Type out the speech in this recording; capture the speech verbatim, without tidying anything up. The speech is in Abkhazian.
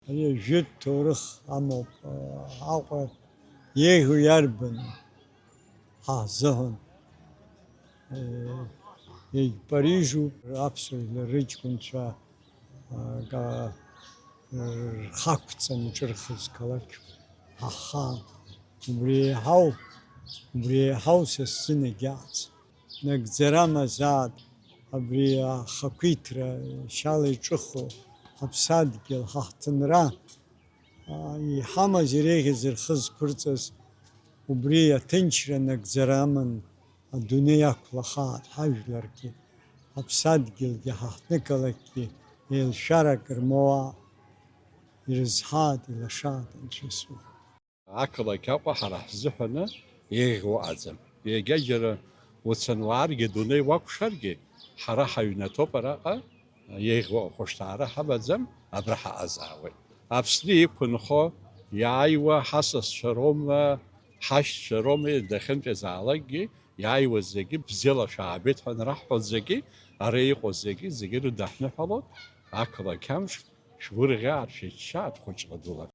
Ари ажәытә ҭоурых амоуп, Аҟәа иеиӷьу иарбану ҳа ҳзыҳәан? Егьпарижуп аԥсуа жәлар рыҷкәынцәа, ага, рхақәҵан иҿырхыз қалақьуп ҳа ҳхаан. Убри еиҳау, убри еиҳау са сзын егьаҟаӡам. Нагӡара амазаат абри ахақәиҭра шьала иҿыху ҳаԥсадгьыл, ҳа ҳҭынра, а, иҳамаз иреиӷьыз рхы зқәырҵаз, убри аҭынчра нагӡара аман адунеи ақәлахаат, ҳажәларгьы, ҳаԥсадгьылгьы, ҳаҳҭнықалақьгьы еилшәарак рмоуа ирызҳаат, илашаат, Анцәа исурҳәоит. Ақалақь Аҟәа ҳара ҳзыҳәаны еиӷьу аӡам. Егьа џьара уцан уааргьы, адунеи уакәшаргьы, ҳара ҳаҩнаҭоуп араҟа, еиӷьу ахәышҭаара ҳамаӡам, абра ҳаҟазаауеит. Аԥсны иқәынхо иааиуа ҳасасцәа роума, ҳашьцәа роума, дахьынтәазаалакгьы, иааиуа зегьы бзиала шәаабеит ҳәа анраҳҳәо зегьы, ара иҟоу зегьы, зегьы рыдаҳныҳәалоит, ақалақь амш шәгәырӷьааит, шәыччааит, хәыҷла-дула.